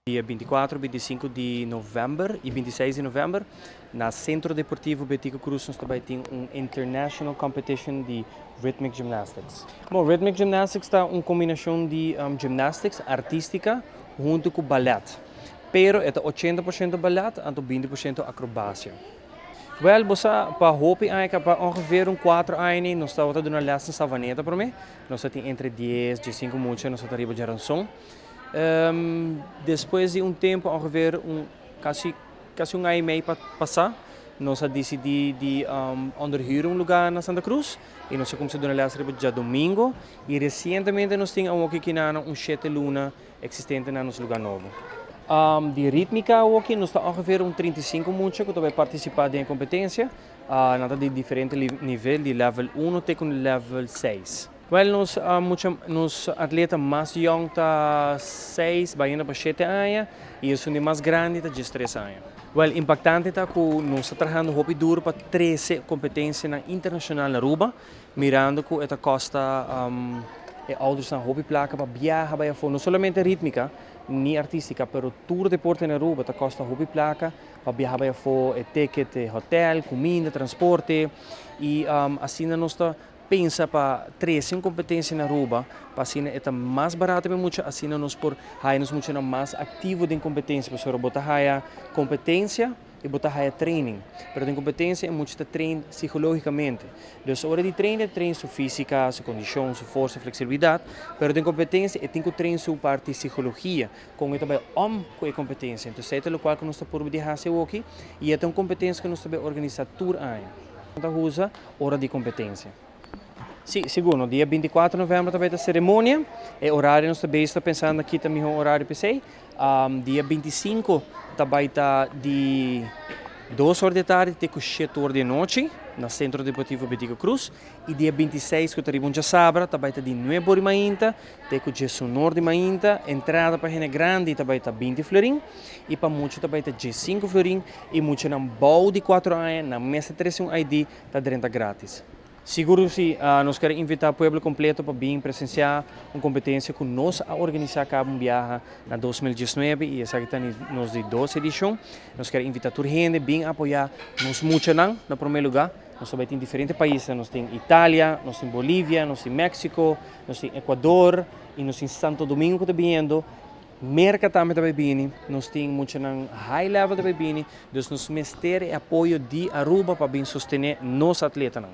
Dia 24, 25 di november y 26 di november, na Centro Deportivo Betico Croes nos tambe tin un International Competition di Rhythmic Gymnastics. Bon, Rhythmic Gymnastics ta un combinacion di gymnastics artistica hunto cu ballet. Pero e 80% ballet y 20% acrobacia. Wel, bo pa hopi aña, pa ongeveer un 4 aña, nos tabata duna les na Savaneta pa mi. Nos tin entre 10 y 5 mucha, nos ta riba diaranson. Despues di un tempo, ongeveer casi, casi un aña y mey pasa, nos a dicidi di onderhuur un lugar na Santa Cruz y nos a cuminsa duna les diadomingo y recientemente nos tin aki na un 7 luna existente na nos lugar nobo. Di ritmica aki nos ta ongeveer un 35 mucha cu ta bay participa den competencia, na di diferente nivel, di level 1 te level 6. Wel, nos atleta mas jong ta 6, bayendo pa 7 aña, y esun di mas grandi ta 13 aña. Wel, impactante ta cu nos ta trahando hopi duro pa trece competencia internacional na Aruba, mirando cu ta costa e ouders nan hopi placa pa biaha bay afo, no solamente ritmica, ni artistica, pero tur deporte na Aruba ta costa hopi placa pa biaha bay afo, e ticket, hotel, cuminda, transporte, y asina nos ta pensa pa trece un competencia na Aruba, pa asina e mas barato pa mucha, asina nos por haya nos mucha mas activo den competencia, pasobra bo ta haya competencia y bo ta haya training. Pero den competencia e mucha ta train psicologicamente. Dus ora di train, train su fisica, su condicion, su forsa, flexibilidad, pero den competencia e tin cu train su parti psicologia, con e tambe om cu e competencia. Anto, esey ta loke cu nos ta purba di haci aki, y e un competencia cu nos ta organisa tur aña. Ta usa ora di competencia. Si, sigur. Dia 24 di november tambe ta ceremonia. E horario nos tambe ta pensando aki tambe un horario PC. Dia 25 tambe ta di 2 or di atardi te 7 or di anochi na Centro Deportivo Betico Croes. Y dia 26, cu ta un diasabra, tambe ta di 9 or di mainta te 11 or di mainta. Entrada pa hende grandi tambe ta 20 florin y pa mucha tambe ta 5 florin y mucha nan bou di 4 aña nan mester trece un ID, ta drenta gratis. Sigur si, nos kier invita e pueblo completo pa bin presencia un competencia cu nos a organisa caba un biaha na 2019 y esaki ta nos di 2 edicion. Nos kier invita tur hende bin apoya nos mucha nan na prome lugar. Nos tambe tin diferente pais, nos tin Italia, nos tin Bolivia, nos tin Mexico, nos tin Ecuador y nos tin Santo Domingo cu ta biniendo. Merca tambe ta bini, nos tin mucha nan high level tambe bini, dus nos mester apoyo di Aruba pa bin sostene nos atletanan.